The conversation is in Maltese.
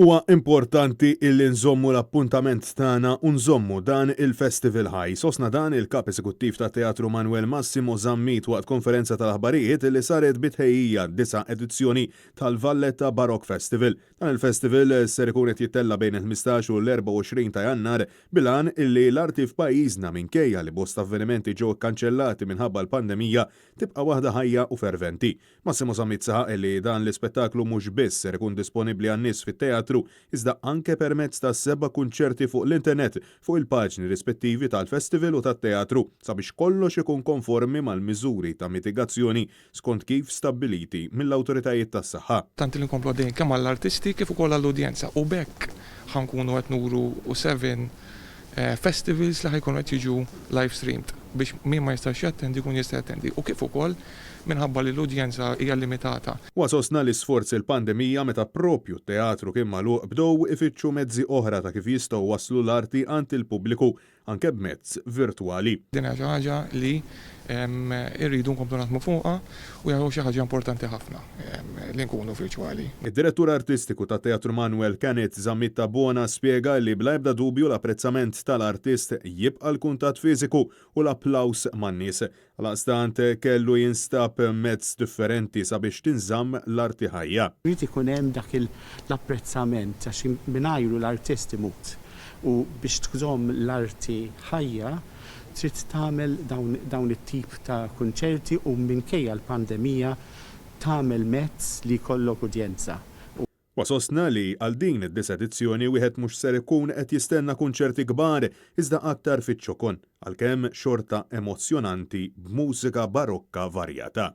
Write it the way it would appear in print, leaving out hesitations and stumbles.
Huwa importanti illi nżommu l-appuntament tagħna u nżommu dan il-festival ħaj, sostna dan il-Kap Eżekuttiv tat-Teatru Manuel Massimo Zammit waqt konferenza tal-aħbarijiet li saret bi tħejjija għad-disa' edizzjoni tal-Valletta Baroque Festival. Dan il-festival ser ikun qed jittella' bejn il-15 u l-24 ta' Jannar bil-għan illi l-arti f'pajjiżna minkejja li bosta avvenimenti ġew ikkanċellati minħabba l-pandemija tibqa' waħda ħajja u ferventi. Massimo Zammit saħaq li dan l-ispettaklu mhux biss ser ikun disponibbli għan-nies fit-teatru iżda anke permezz ta' seba' kunċerti fuq l-internet fuq il-paġni rispettivi tal-festival u tat-teatru sabiex kollox ikun konformi mal-miżuri ta' mitigazzjoni skont kif stabbiliti mill-awtoritajiet tas-saħħa. Tant li nkomplu għaddejjin kemm għall-artisti kif ukoll għall-udjenza u b'hekk ħa nkunu qed nuru 7 festivals li ħa jkunu qed jiġu live streamed biex min ma jistax jattendi jkun jista' jattendi u kif ukoll minħabba li l-udjenza hija limitata. Huwa sostna li sforz il-pandemija meta proprju t-teatru kien magħluq bdew ifittxu mezzi oħra ta' kif jistgħu jwasslu l-arti għand il-pubbliku anke b'mezz virtwali. Din hija xi ħaġa li rridu nkomplu naħdmu fuqha u hija xi ħaġa importanti ħafna li nkunu virtwali. Id-Direttur Artistiku tat-Teatru Manuel Kenneth Zammit Tabona spjega li bla ebda dubju l-apprezzament tal-artist jibqa' l-kuntatt fiżiku u l-applaws man-nies. Għalaqstant kellu jinstab mezz differenti sabiex tinżamm l-arti ħajja. Irid ikun hemm dak l-apprezzament għax mingħajru l-artist imut. U biex tżomm l-arti ħajja trid tagħmel dawn it-tip ta' kunċerti u minkejja l-pandemija tagħmel mezz li jkollok udjenza. Huwa sostna li għal din id-disa' edizzjoni wieħed mhux ser ikun qed jistenna kunċerti kbar iżda aktar fiċ-ċokon, għalkemm xorta emozzjonanti b'mużika barokka varjata.